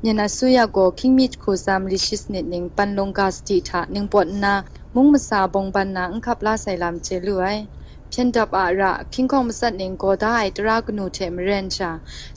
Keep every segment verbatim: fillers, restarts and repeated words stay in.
Myen asuya gaw hkying mi jahku tsa mali shi sanit ning panlung ga sadi hta ningpawt nna, mung masa bawng ban na n hkap la sai lam chye lu ai. Hpyen dap a ra, hkying hkawng matsat ning gaw da ai tara kanu hte maren sha,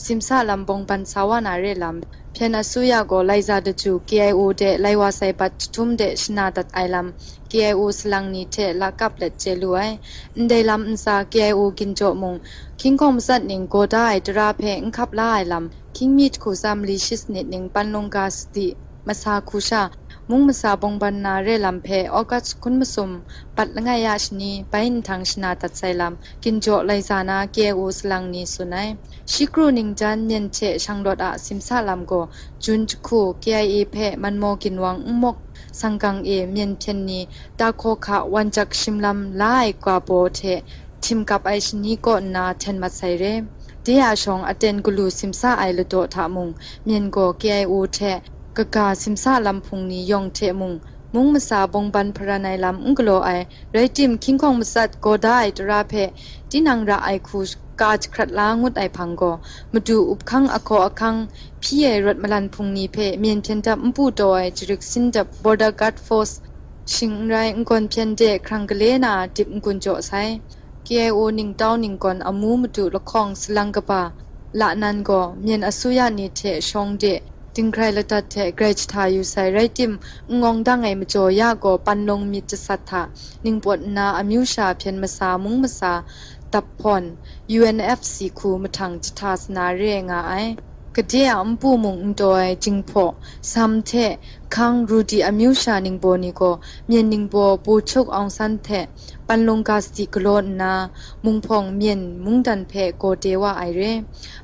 simsa lam bawng ban sa wa na re lam, hpyen asuya gaw laiza daju K I O de lai wa sai bat jahtum de shana dat ai lam, K I O salang ni hte lakap let chye lu ai. Ndai lam ntsa K I O ginjaw mung, hkying hkawng matsat ning gaw da ai tara hpe n hkap la ai lam, hkying mi jahku tsa mali shi sanit ning panlung ga sadi, masa hku sha, mung masa bawng ban na re lam hpe August hkun masum, bat langai ya shani, bai nhtang shana dat sai lam, ginjaw laiza na K I O salang ni tsun ai. Shi kru ningjan myen hte shanglawt a simsa lam gaw, Jun jahku K I A hpe Manmaw ginwang nmawk sanggang e myen hpyen ni, Tahkaw hka wanjak shim lam la ai ga baw hte htim kap ai shani kaw nna hten mat sai re. De a shawng aten galu simsa ai ladaw hta mung, myen gaw K I O hte kaga simsa lam hpung ni yawng hte mung, mung masa bawng ban hparan ai lam n galaw ai, rai tim, hkying hkawng matsat gaw da ai tara hpe tinang ra ai hku ka jahkrat la ngut ai hpang gaw, madu up hkang ahkaw ahkang hpyi ai rawt malan hpung ni hpe myen hpyen dap npu taw ai jarik sin dap Border Guard Force shing n rai, n gawn hpyen de hkrang gale na dip n-gun jaw sai. K I O ningtau ninggawn amu madu lahkawng salang kaba la nan gaw, myen asuya ni hte shawng de dinghkrai ladat hte grai jahta yu sai, rai tim, n ngawng dang ai majaw ya gaw panlung myit jasat hta ningpawt nna amyu sha hpyen masa mung masa dap hpawn, U N F C hku mahtang jahta sana re nga ai. Gade a npu mung n taw ai jinghpaw, sam hte, hkang, rudi amyu sha ningbaw ni gaw, myen ningbaw Pu Chuk Aung San hte panlung ga sadi galaw nna, munghpawng myen mungdan hpe gaw de wa ai re.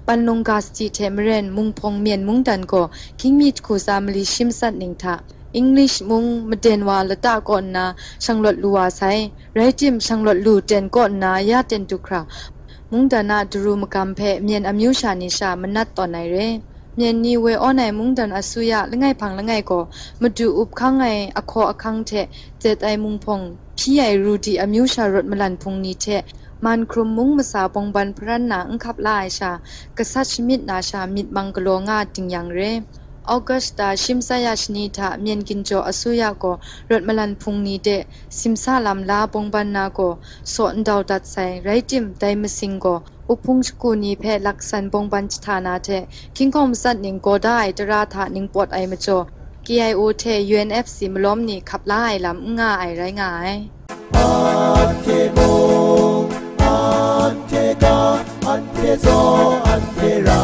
Panlung ga sadi hte maren munghpawng myen mungdan gaw hkying mi jahku tsa mali shi matsat ning hta, English mung maden wa lata kaw nna shanglawt lu wa sai. Rai tim, shanglawt lu ten kaw nna ya ten du hkra, mungdan a daru magam hpe myen amyu sha ni sha manat tawn ai re. Myen ni woi awn ai mungdan asuya langai hpang langai gaw, madu up hkang ai ahkaw ahkang hte tset ai munghpawng hpyi ai rudi amyu sha rawt malan hpung ni hte, man hkrum mung masa bawng ban hparan na n hkap la ai sha, gasat shamyit na sha myit mang galaw nga ding yang re. August da shi matsat ya shani hta myen ginjaw asuya gaw rawt malan hpung ni de simsa lam la bawng ban na gaw saw ndau dat sai, rai tim, dai masing gaw uphung shagu ni hpe laksan bawng ban jahta na hte, hkying hkawng matsat ning gaw da ai tara hta ningpawt ai majaw, K I O hte U N F C malawm ni hkap la ai lam n nga ai rai nga ai. Anhte mung, anhte ga, anhte zaw, anhte ra.